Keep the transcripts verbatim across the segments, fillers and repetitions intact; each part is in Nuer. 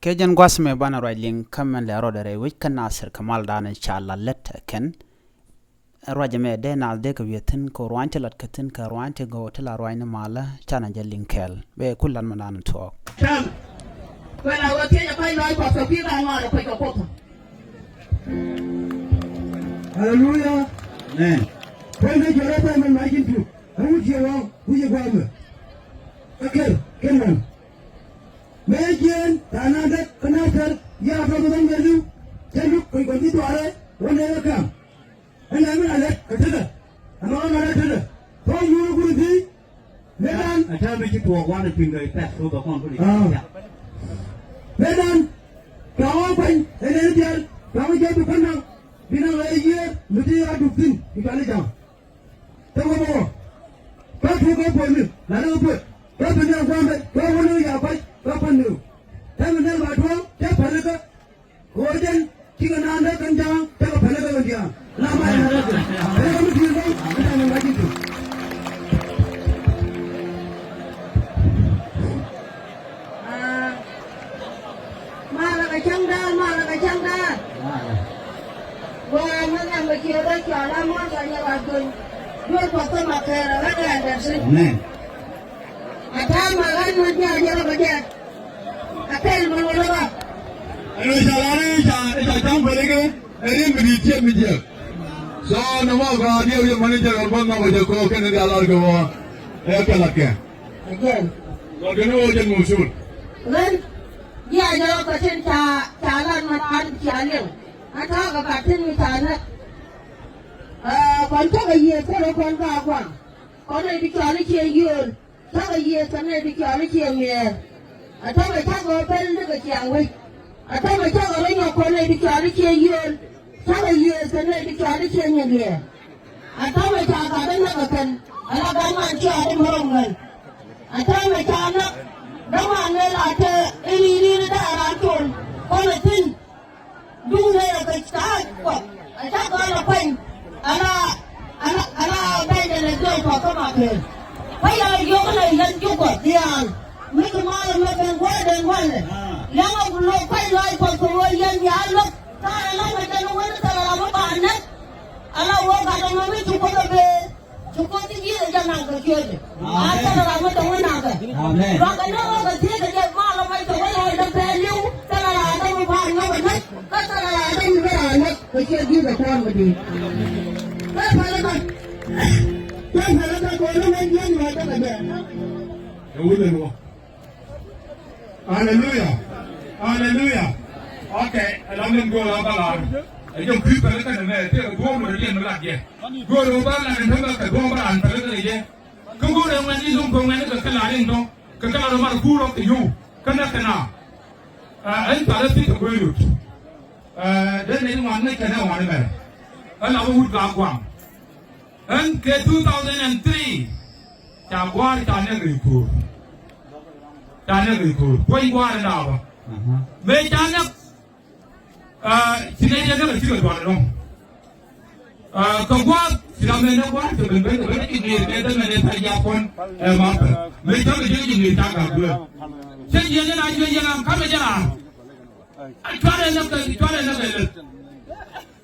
Kɛ jɛn gua̱th mɛ banɛ ruac liŋ kä mɛn lɛ rɔɔdɛ rɛy wec kä Nasir kɛ maldan ca la lät ɛ kɛn. Ruac ɛmɛ dee naath dee kɛ wi̱i̱ thi̱n kɛ ruany ti lat kɛ thi̱n kɛ ruany ti gɔw ti la ruany ni malä canɛ jɛ liŋ kɛɛl. Bɛ ku lat mɛ dan tuɔɔk. Tam. Kuɛ la wä thiec ɛ pa̱ny lɔc Kuɔth kɛ kui̱ ka ŋɔaarɛ kuec kɛ Kuoth. Haleluya. Amen. Kuɛn ni jɔrɛ bɛ mɛ ma ji̱n tuk. Ɛ wut yɛ waŋ wi̱c yɛ gua̱a̱mɛ. Kä kɛl kɛn wan. Mëë jiɛɛn ta̱a̱ naan däk kä Nathɛr, ya̱a̱ tɔ̱ bi bäny bɛ li̱w. Cä luk kuec kuɔn ti duaarɛ wä nɛɛk ɛ ka̱a̱ŋ. Ɛ nɛɛk mi la lɛt kɛ tetdä. Ɛmɛ ɣän la lɛt tetdä. Tɔ̱ nyuur guur i̱ thi̱i̱. Mëë dan. Ɛ täämɛ ci tuɔɔk wanɛ pi̱n kɛ tɛth kɛ bɛ kɔn kuni. Mëë dan. Tɔ̱ ɣän kuany ɛ nɛɛk diaal tɔ̱ ɣän jɛ bi kän naŋ. Bi naŋ ɛ yiëër mi ti a duk thi̱n bi kɛn i̱ ja̱ŋ. Te wä bä wä. Kä tuɔk kä puɔ̱nyni la ni wä puɔ̱t. Kä bi ni a gua̱a̱mɛ kä wä ni wä ya kuac kä puɔ̱nyni. Te mi nɛn ba tuɔ̱ɔ̱ŋ te pälikä. Kɛ wä jɛn cikɛ naan dee kɛn ja̱a̱ŋ te kɛ pälikä kɛn dia̱a̱ŋ. La ma yɛn rɛk kɛ pälikä mi di̱i̱t bä mi ta̱a̱ ni ma ji̱ tuɔ̱k. Malɛ kɛ cäŋ da̱a̱n, malɛ kɛ cäŋ da̱a̱n. Gua̱a̱r mi nhiam kɛ ciɛ rɔ cɔal a muɔ̱ɔ̱n kɛ nyɛ wa duny. Duel Kuɔth kä ma kɛɛr a ɣän ɣän dɛr thi̱n. Amen. A ta̱a̱ ma ɣän ɣän jɛ a jɛ rɔ bɛ jɛ. A pɛl mi wä lɔ bä. Ɛn ɣän ca lar i̱ ca i̱ ca cäŋ bälikɛ ɛ rin mi di̱i̱t ciɛ mi jiɛk. So nɔmɔ gɔaa diɛw yɛ mäni jɛ ɣän bä nhɔk ɛ jɛ ko̱o̱k kɛn in diaal lar kɛ wä. Ɛ kɛ latkɛ. Again. Gɔlkɛ ni ɣöö jɛn ŋuuthun. Ɣän jiac ɣä kɛ tin ca ca lat mɛ raan cia liŋ. Ɛ ta̱a̱ kɛ gat tin mi ca näk. Ɛ kɔn cä kɛ yiëë thil ɛ kɔn ka gua̱a̱ŋ. Kɔn nɛy ti cɔal i̱ ciɛ yio̱o̱l. Cä kɛ yiëë kɛ nɛy ti cɔal i̱ ciɛ miɛɛr. Ɛ ta̱a̱ kɛ cä kɛ ɣä pɛl ni kɛ ciaŋ wec. Ɛ ta̱a̱ kɛ cä kɛ rɔ nyɔk kɔn nɛy ti cɔal i̱ ciɛ yio̱o̱l. Cä kɛ yiëë kɛ nɛy ti cɔal i̱ ciɛ nyin liɛɛr. A täämɛ ca gat dee näk ɛ kɛn ala gat man ci a dee märɔ ŋuɛn. A täämɛ ca näk dee man nɛ la te i̱ ri̱i̱ri̱ dee a raan col kɔn ɛ thi̱n. Duŋ nɛ yɛ kɛ ca kuɔth a ca gɔl ɛ kuany ala ala ala bɛny dee lɛ jɔl kuɔth kä ma kɛɛl. Kä yɛ yio̱k nɛ yɛn ji̱ kuɔth diaal mi ci mal ɛmɛ kɛn gua̱a̱r den gua̱a̱r nɛ. Liaŋ ɛ lo̱k kuany lɔc kuɔth kɛ ɣöö yɛn diaal lo̱k ta̱a̱ ɛlɔ̱ŋ ɛ jɛn ɛ wä ni thil ala mi ba näk. Ala wä gat ɛmɛ mi ci Kuoth ɛ bee ci Kuoth ji̱ ji̱ ɛ jɛ naŋ kɛ ciötdɛ. A thilɛ ram mi tɔ̱ŋ ɛ naŋ kɛ. Luakä ni ɣöö kɛ thiec kɛ jɛ mal ɛ mɛc tɔ̱ŋ ɛ lɔc dee pɛl li̱w thilɛ ram dee mi pa̱a̱n ŋäk ɛ näk kä thilɛ ram dee mi bä raan näk kɛ ciöt ji̱ kɛ kuɔn mi di̱i̱t. Kɛ pɛl ɛ gat kɛ pɛl ɛ gat kɛ ɣöö ni ŋäc ji̱ ɛ nyuɔ̱th dee kɛ jɛ. Ɛ wut ɛ luɔ̱k. Aleluya. Aleluya. Ok. Ɛ lam in go̱o̱r a bä lar. Ɛ jɛ kui̱ päl kɛnɛ mɛ tëë duɔ̱ɔ̱p mɛ rɛ diɛn mi lat jɛ. Go̱o̱r ɛ bä lar in tämɛ kɛ duɔ̱ɔ̱p bä lar in päl kɛnɛ jɛ. Kä go̱o̱r ɛ ŋuɛn in duŋ kɛ ŋuɛn in kɛ kɛ lar in tɔ̱ kɛ kɛ lar in mar kuur ɔ kɛ yio̱w kɛnɛ kɛnɛ. Ɛ ɛn palä thi̱n kɛ go̱o̱r yot. Ɛ den in ŋuan ŋäc kɛnɛ ŋuan in mɛrɛ. Ɛ la wä wut gaak gua̱a̱ŋ. Ɛn kɛ two thousand and three ca gua̱a̱r ca nɛk rɛy ko̱o̱r. Ca nɛk rɛy ko̱o̱r kuany gua̱a̱r in daabä. Mëë ca nɛk ci nɛy jɛ nɛk a cikɛ dual ɛlɔ̱ŋ. Kä gua̱a̱r ci ram mëë nɛk gua̱a̱r cɛ ben ben ben ci ŋi̱i̱r kɛ dämɛ nɛ tha̱a̱c ya̱a̱ kuɔn ɛ ma̱a̱ pɛl mëë cä kɛ jiäk ci ŋi̱i̱r ca ga̱a̱k duëër. Cä jiɛn in a jiɛn in a ka̱mɛ jɛ raar. Cuarɛ nɛk kɛ cuarɛ nɛk kɛ lät.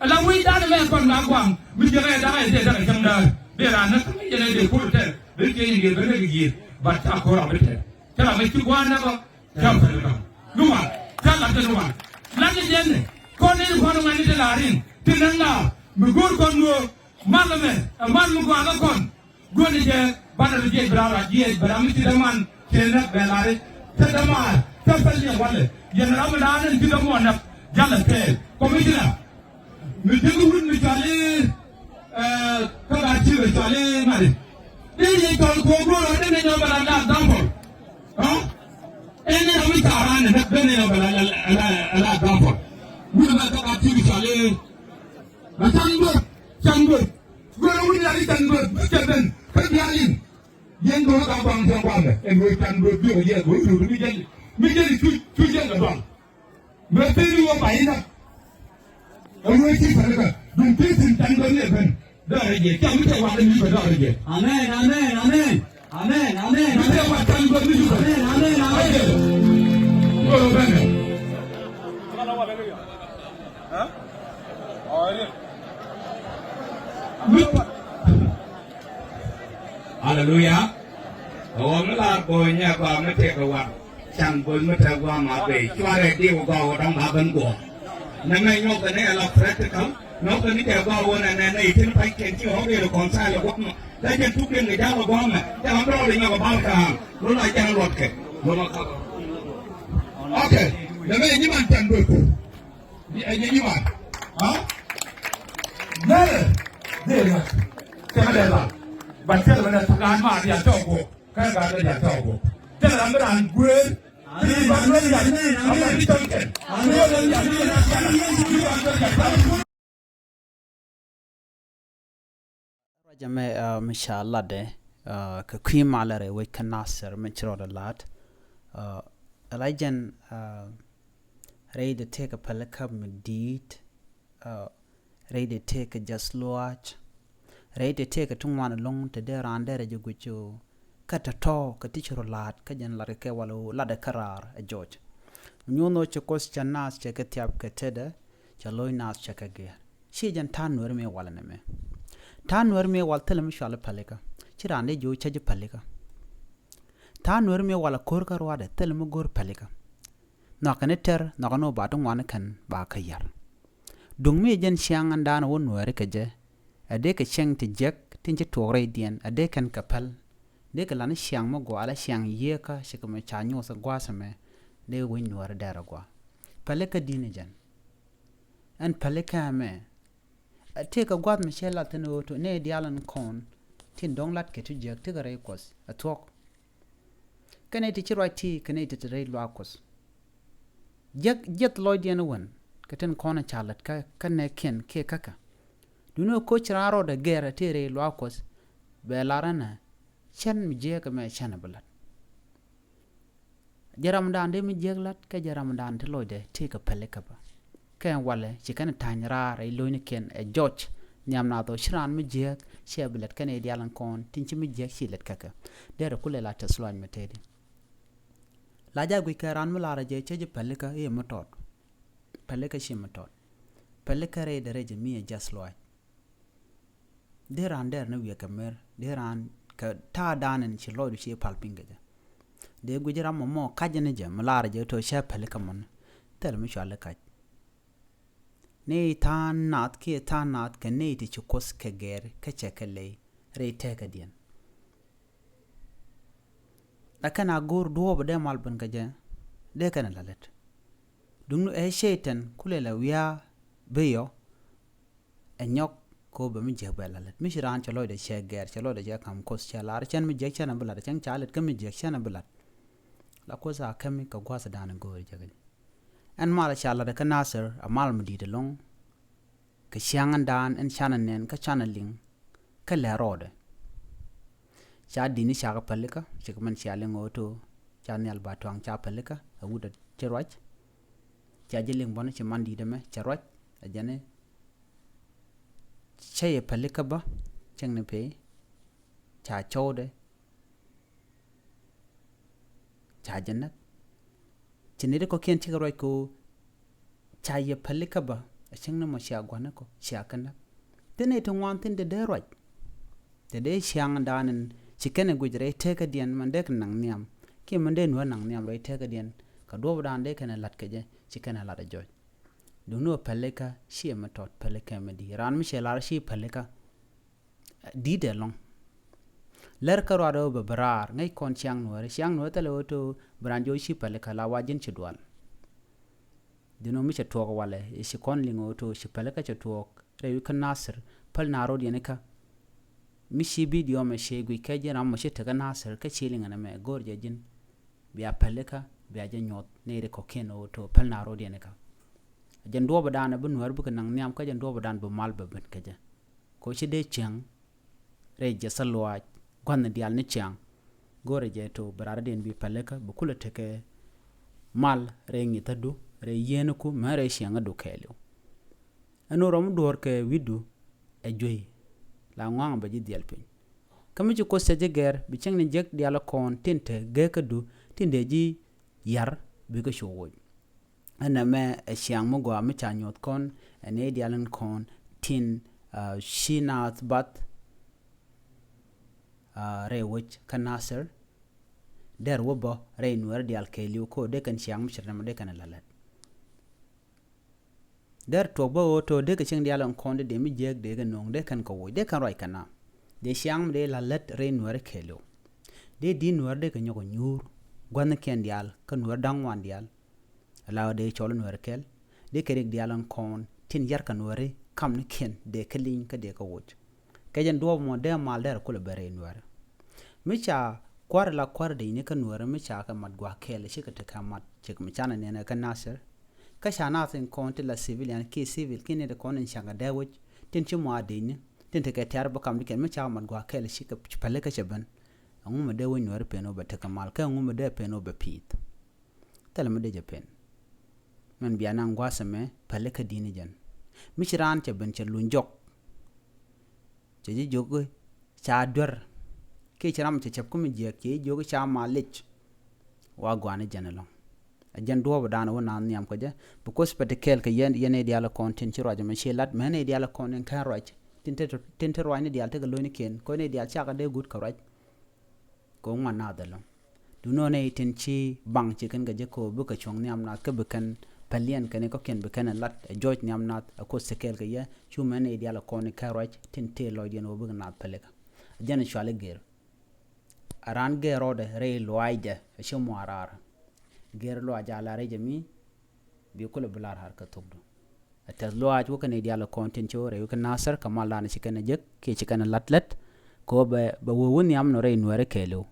Ala wi̱i̱ da̱a̱n mɛ kɔn ba gua̱a̱m mi jɛ rɛy da̱a̱n ɛ tëë da̱a̱n ɛ cäŋ da̱a̱n. Dee raan näk mi jɛ rɛy dee ko̱r tɛr ben kiɛ in yɛ ben rɛy kɛ yiëë. But ca ko̱r a bi tɛr cä la mɛ ci gua̱a̱n näk ɔ. Cä pɛl ram numan cä lat kɛ numan. Lat ni jɛn ni kɔn ni kɔn ŋuɛn ni te la rin ti näk la mi go̱o̱r kɔn nuɔɔk. Mal ɛmɛ ɛ mal mi gɔaa kä kɔn. Guäni jɛ banɛ ri jiɛc bɛ ram rat jiɛc bɛ ram mi ti däman cɛ näk bɛ lari. Te däman te pɛl yɛ walɛ yɛn ram mi daan in ti dämuɔ näk jalɛ kɛɛl. Commissioner mi däk wut mi cɔali kä gat ci bɛ cɔali ŋa̱ri. Dee yɛ cɔl ko̱o̱k duɔl ɔ dee nɛ nyɔ bɛ rat la example. Ɛn ni ram mi ca ran ni näk dee nɛ nyɔ bɛ la example. Wut mɛ kä gat ci bɛ cɔali. Mɛ can duɔth can duɔth. Go̱o̱rä wi̱c lat i̱ can duɔth bi cɛ ben kä diaal in. Yɛn go̱o̱rä ka gua̱a̱ŋ thiaŋ gua̱a̱ŋ ɛ. Ɛ luɔ̱c can duɔth bi ɔ yɛ go̱o̱rä luɔ̱c mi jɛl mi jɛl i̱ cuc cuc yɛn kɛ duaŋ. Mɛ peni wä pay i̱ nak. Ɛ luɔ̱c ci pɛl kä duŋ peni thi̱n can duɔth ni ɛ ben. Dɔɔrɛ jɛ cam mi tɛ wak ni mi bɛ dɔɔrɛ jɛ. Amen, amen, amen. Amen, amen. Mi tɛ wak can duɔth ni mi bɛ. Amen, amen, amen. Go̱o̱rä ben ɛ. Aleluya. Ɣɔw mi lar bo̱o̱ny ɛ gɔaa mi tëëk ɛ war. Can bo̱o̱ny mi tëëk gua̱a̱th ma bee cuarɛ diw gɔaa wä dɔ̱ŋ ba ben guɔ. Nɛ mɛ nyɔk ni ɛ la practical. Nyɔk ni kɛ gɔaa wä nɛ nɛ nɛ itin pa̱ny kɛn ci ɣɔw ri reconcile gua̱a̱th ma. Kä jɛn tuk diɛn kɛ ja̱a̱m ɛ gua̱a̱th mɛ. Jɛn ɣɔw mi rɔɔd inyɔk ɛ bal kä am. Lun a jɛn luɔt kɛ. Lun a kap. Okay. Nɛ mɛ nyiman can bo̱o̱ny. Ni ɛ nyɛ nyiman. Ha? Nɛrɛ. Ni ɛ nyɛ. Cɛ mɛ dɛ la. Ba cɛ mɛ dɛ takan ma dial tɔk guɔk. Kä gaat dee dial tɔk guɔk. Thilɛ ram mi raan guëër. Thilɛ ram mi raan guëër. Thilɛ ram mi raan guëër. Ruacɛ mɛ, ah, mi ca latdɛ, ah, kɛ kui̱ malɛ rɛy wec kä Nasir mi ci rɔɔdɛ la̱t. Ah, ɛ la jɛn, ah, rɛy dee tëëkɛ pälikä mi di̱i̱t, ah, rɛy dee tëëkɛ jäth luaac, rɛy dee tëëkɛ ti ŋuan ɛlɔ̱ŋ te dee raan derɛ jɛ guic ɔ, kä tɔ̱tɔ̱ kɛ ti ci rɔ la̱t kä jɛn latkɛ kɛ wal ɔ latdɛ kä raar ɛ jɔc. Nyuɔ̱n ɔ ci Kuoth cɛ naath cɛ kɛ thiap kɛ tetdɛ, cɛ lo̱c naath cɛ kɛ gɛr. Ci jɛn ta̱a̱ nueeri mi wal ɛn ɛmɛ. Ta̱a̱ nueeri mi wal thilɛ mi cuali pälikä. Ci raan dee jiök cä ji̱ pälikä. Ta̱a̱ nueeri mi wal a ko̱r kä ruaadɛ thilɛ mi go̱r pälikä. Nhɔakɛ ni tɛr, nhɔakɛ ni ɔ ba ti ŋuan kɛn ba kä yar. Duŋ mi jɛn ciaŋ ɛn da̱a̱n wä nueeri kɛ jɛ. Ɛ dee kɛ cieŋ ti jiäk tin ci tuɔɔk rɛydiɛn, ɛ dee kɛn kɛ päl. Dee kɛ lan ciaŋ mi gɔaa la ciaŋ yieekä cikɛ mi ca nyuɔth ɛ gua̱a̱th ɛmɛ. Dee wi̱c nueeri dɛr ɛ gua̱a̱. Pälikä di̱n ɛ jɛn. Ɛn pälikä ɛmɛ. Ɛ tëëkɛ gua̱a̱th mi cɛ lath thin ɣöö to nɛy diaal ɛn kɔn tin dɔ̱ŋ lat kɛ ti jiäk tekɛ rɛy Kuɔth ɛ thuɔ̱k. Kɛnɛ ti ci ruac ti kɛnɛ ti te rɛy luaak Kuɔth. Jiäk jiɛth lɔcdiɛn wän kɛ tin kɔn ɛ ca lät kä kä nɛɛkiɛn kiɛ käkä. Duundɛ koc raan rɔɔdɛ gɛr ɛ tëë rɛy luaak Kuɔth bɛ lar ɛnɛ cɛn mi jiäk ɛmɛ cɛn ɛ bi la̱t. Jɛ ramdan dee mi jiäk la̱t kɛ jɛ ramdan ti lɔcdɛ tëëkɛ pälikä bä. Kɛ walɛ ci kɛn ta̱ny raar rɛy lo̱cnikiɛn ɛ jɔc nhiam naath ɔ ci raan mi jiäk ciɛ bi lät kɛn i̱ diaal in kɔn tin ci mi jiäk ci lät käkɛ. Derɛ kulɛ la tɛth luac mi tëëdi. La ja guic kɛ raan mi laarɛ jɛ cä ji̱ pälikä i̱ mi tɔt. Pälikä ci mi tɔt. Pälikä rɛy derɛ jɛ mi ɛ jäth luac. Dee raan dɛr ni wiɛ kɛ mer dee raan kɛ ta̱a̱ da̱a̱n in ci lɔcdu ci pal piny kɛ jɛ. Dee guic ram mɔ mɔ kac ni jɛ mi laarɛ jɛ tɔ cä pälikä mɔni. Thil mi cuali kac. Ni tha̱a̱ŋ naath kiɛ tha̱a̱ŋ naath kɛ nɛy ti ci Kuoth kɛ gɛɛr kä cɛ kɛ lɛy rɛy tɛɛkädiɛn. La kɛn a go̱o̱r duɔ̱ɔ̱p dee mal ben kä jɛ dee kɛn a la lät. Duŋni ɛ cɛy-tan kulɛ la wiaa bi yɔ ɛ nyɔk ko bɛ mi jiäk bɛ la lät mi ci raan cɛ lɔcdɛ cɛ gɛɛr cɛ lɔcdɛ cɛ ka̱m Kuoth cɛ lar cɛn mi jiäk cɛn a bi lat cɛn ca lät kä mi jiäk cɛn a bi lat. La Kuoth a kämi kɛ gua̱thdan in go̱o̱ri jɛ kɛ jɛ. Ɛn mal ca lat kä Nathir a mal mi di̱i̱t ɛlɔ̱ŋ. Kɛ ciaŋ ɛn daan ɛn canɛ nɛn kä canɛ liŋ kä lɛ rɔɔdɛ. Ca di̱t ni ca kɛ pälikä cikɛ mɛn cia liŋ ɣöö to̱ ca nhial ba tuaŋ ca pälikä ɛ wut ɛ ci ruac. Ca ji̱ liŋ bɔni ci man di̱t ɛmɛ cɛ ruac ɛ jɛn i̱ cä yɛ pälikä bä cäŋ ni pee ca cɔwdɛ. Ca jɛ näk. Ci nɛy ti kɔ̱kiɛn cikɛ ruac kɛ ɣöö ca yɛ pälikä bä a cäŋ ni mɔ cia gua̱n ni kɔ cia kä näk. Thin nɛy ti ŋuan thin te dee ruac. Te dee ciaŋdan in ci kɛn ɛ guic rɛy tekädiɛn mɛn dee kɛ naŋ nhiam kiɛ mɛn dee nuäär naŋ nhiam rɛy tekädiɛn kɛ duɔ̱ɔ̱pdan dee kɛn ɛ la̱t kɛ jɛ ci kɛn ɛ la̱t ɛ jɔc. Duŋni ɣöö pälikä ciɛ mi tɔt pälikä mi di̱i̱t raan mi ciɛ lar ci pälikä. Di̱t ɛlɔ̱ŋ. Lär kä ruaadɛ ɣöö bɛ bi raar ŋäc kɔn ciaŋ nuääri ciaŋ nuääri thilɛ ɣöö te ɣöö bi raan jiɔc ci pälikä la wa ji̱n ci dual. Duŋni ɣöö mi cɛ tuɔɔk walɛ i̱ ci kɔn liŋ ɣöö te ɣöö ci pälikä cɛ tuɔɔk rɛy wi̱c kä Nathir päl naar rɔ̱diɛn ikä. Mi ci bidio mɛ ci guic kɛ ji̱n ram mɔ ci tekä Nathir kä ci liŋ ɛn ɛmɛ go̱o̱r jɛ ji̱n. Bia pälikä bia jɛ nyuɔth nɛy ri kɔ̱kiɛn ɣöö te ɣöö päl naar rɔ̱diɛn ikä. Jɛn duɔ̱ɔ̱pdan ɛ bi nuäär bikɛ naŋ nhiam kä jɛn duɔ̱ɔ̱pdan bi mal bɛ ben kä jɛ. Kɛ ɣöö ci dee cieŋ rɛy jɛ thil luaac gua̱thni diaal ni ciaŋ. Go̱rɛ jɛ to bi raaradiɛn bi pälikä bi kulɛ tekɛ mal rɛy ŋi̱thädu rɛy yieenäku mɛ rɛy ciɛŋädu kɛɛliw. Ɛn ɣöö rɔm duɔ̱ɔ̱r kɛ wi̱cdu ɛ juey la ŋɔaŋ bɛ ji̱ dhiɛl piny. Kä mi ci Kuoth cɛ ji̱ gɛr bi cieŋni jiäk diaal kɔn tin te geekädu tin dee ji̱ yar bikɛ cu woc. Ɛn ɛmɛ ɛ ciaŋ mi gɔaa mi ca nyuɔth kɔn ɛ nɛy diaal in kɔn tin ci naath bath rɛy wec kä Nasir. Dɛr wä bä rɛy Nuɛr diaal kɛɛliw ko dee kɛn ciaŋ mi cir nɛmɛ dee kɛn ɛ lalät. Dɛr tuɔk bä ɣöö tɔ dee kɛ cieŋ diaal in kɔn dee dee mi jiɛɛk dee kɛ no̱o̱ŋ dee kɛn kɛ woc dee kɛn ruac kɛ na. Dee ciaŋ mi dee lalät rɛy Nuɛr kɛɛliw. Dee di̱t Nuɛr dee kɛ nyɔk ɛ nyuur gua̱thnikiɛn diaal kä Nuɛr da̱ŋ wan diaal. Ala dee cɔl Nuɛri kɛl dee kɛ rik diaal in kɔn tin yarkɛ Nuɛri kamnikiɛn dee kä liny kä dee kä woc. Kɛ jɛn duɔɔp mɔ dee mal dɛr kulɛ bɛ rɛy Nuɛri. Mi ca kuar la kuar dee ni kä Nuɛri mi ca kɛ mat gua̱a̱k kɛl cikɛ tekɛ mat cik mi canɛ nɛnɛ kä Nasir. Kä ca nath in kɔn ti la civilian kiɛ civil kiɛ ni ti kɔn in cakɛ dee wec tin ci mɔ a dee ni tin tekɛ tiar bä kamnikiɛn mi ca mat gua̱a̱k kɛl cikɛ päli kä cɛ ben. Ɛŋu mi dee wec Nuɛri pen wä bɛ tekɛ mal kä ɛŋu mi dee pen wä bɛ pi̱i̱th. Thilɛ mi dee jɛ pen. Mɛn bia naŋ gua̱a̱th ɛmɛ päli kä di̱t ni jɛn. Mi ci raan cɛ ben cɛ luny jɔk. Cɛ ji̱ jiök ca duer. Kiɛ ci ram cɛ cɛp kä mi jiɛɛk cɛ ji̱ jiök ca mal lic. Wa gua̱a̱ni jɛn ɛlɔ̱ŋ. Ɛ jɛn duɔɔpdan wä naath nhiam kä jɛ. Because pɛ ti kɛɛl kɛ yɛn, yɛn nɛy diaal kɔn tin ci ruac ɛmɛ ci lat mɛ nɛy diaal kɔn in kɛn ruac. Tin te, tin te ruacni diaal tekɛ lo̱cnikiɛn kɔn nɛy diaal cakɛ dee guut kɛ ruac. Kɛ ŋuan naath ɛlɔ̱ŋ. Duundɛ nɛy tin ci baŋ ci kɛn kɛ jɛ kɛ ɣöö bikɛ cuɔ̱ŋ nhiam naath kä bi kɛn päliɛn kɛn kɔ̱kiɛn bi kɛn ɛ lat ɛ jɔc nhiam naath ɛ Kuoth ti kɛɛl kɛ yɛ. Cu mɛn nɛy diaal ɛ kɔn i̱ kɛn ruac tin tëë lɔcdiɛn ɣöö bikɛ naath pälikä. Ɛ jɛn ɛ cuali gër. Ɛ raan gër rɔɔdɛ rɛy luaacdɛ ɛ ci muaar raar. Gër luaac a la rɛc ɛ mi bi kulɛ bi lar har kä thokdu. Ɛ tɛth luaac wä kɛ nɛy diaal kɔn tin ci wä rɛy wä kɛ Nasir kɛ mal dan ci kɛn ɛ jek kiɛ ci kɛn ɛ lat lät. Kɛ wä bɛ, bɛ wä wä nhiam nɔ rɛy Nuɛri kɛɛliw.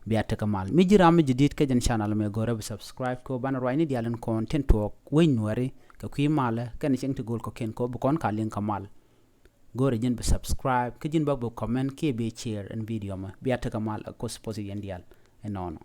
Bia tekɛ mal mi ji̱ ram mi ji̱ di̱t kä jɛn channel mɛ go̱rɛ bi subscribe kɛ wä banɛ ruacni diaal in kɔn tin tuɔɔk wec Nuɛri kɛ kui̱ malä kɛn cieŋ ti go̱o̱l kɔ̱kiɛn kɛ wä bi kɔn ka liŋ kɛ mal. Go̱rɛ ji̱n bi subscribe kä ji̱n bä bi comment kiɛ bi share in video mɛ bia tekɛ mal ɛ Kuoth poth yɛn diaal. Ɛnɔnɔ.